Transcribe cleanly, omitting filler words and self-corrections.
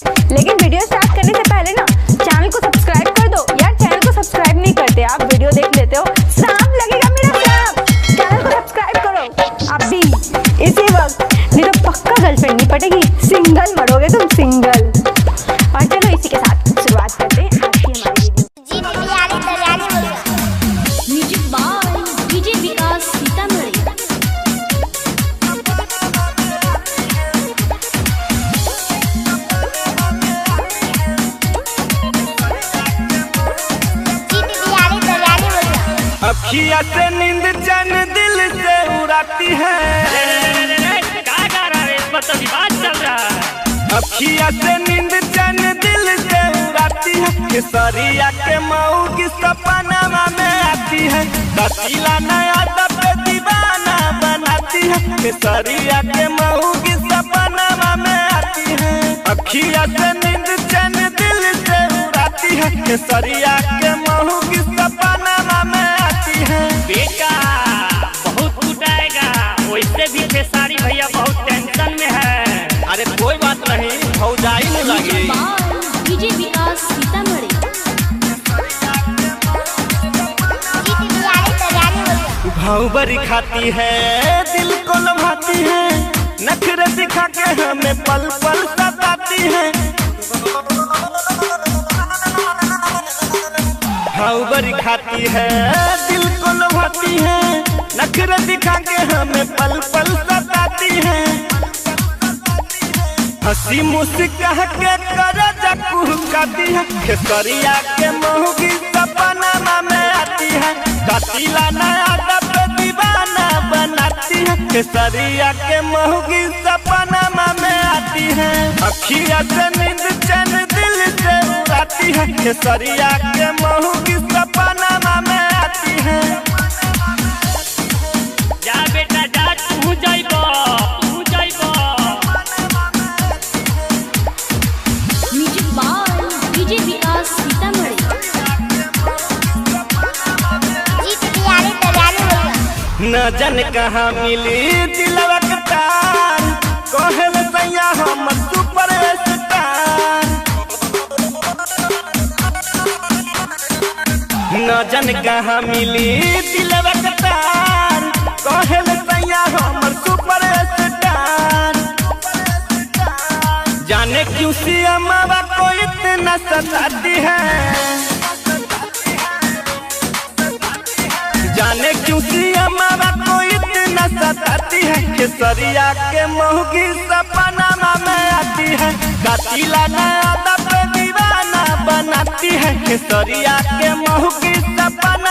लेकिन video start करने से पहले ना चैनल को सब्सक्राइब कर दो यार। चैनल को सब्सक्राइब नहीं करते आप, वीडियो देख लेते हो, सांप लगेगा मेरा सांप। चैनल को सब्सक्राइब करो अभी इसी वक्त, नहीं तो पक्का गर्लफ्रेंड नहीं पटेगी, सिंगल मरोगे तुम, सिंगल। और चलो इसी के साथ शुरुआत करते हैं आज की हमारी video. Music by DJ Vikas Sitamarhi. अखिया से नींद चैन दिल से उड़ाती है। अखिया से नींद चैन दिल से उड़ाती है। खेसरिया के मऊ की सपना में आती है। कसीला नया दबे दीवाना बनाती है। खेसरिया के मऊ की सपना में आती है। अखिया से नींद चैन दिल से उड़ाती है। खेसरिया के मऊ की सपना में आती है। बेटा बहुत कुटाएगा, वैसे भी खेसारी भैया बहुत टेंशन में है। अरे कोई बात नहीं, भौजाई न लगी। डीजे विकास सीतामढ़ी। भावबरी खाती है, दिल को लुभाती है, नखरे दिखा के हमें पल पल सताती है। भावबरी खाती है, दिल को लुभाती है, नखरे दिखा के हमें पल पल सताती है। हंसी मुस्कुरा के करजा कुहकाती है। खेसरिया के महुगी सपना में आती है। कतीला नया दबे दीवाना बनाती है। खेसरिया के महुगी सपना में आती है। अखिया से नींद चैन दिल से उड़ाती है। खेसरिया के महुगी सपना में आती है। जा बेटा जा, तू जाइबो, तू जाइबो। Music by DJ Vikas Sitamarhi. न जान कहाँ मिली दिलवा के तार, कहल सैया हम सुपर स्टार। न जान कहाँ मिली दिलवा के तार, कहल सैया हम सुपर स्टार। जाने क्यों सियामा को इतना सताती है। जाने क्यों सियामा को इतना सताती है। खेसरिया के महुगी सपना में आती है। कतीला नया दबे दीवाना बनाती है। खेसरिया के महुगी सपना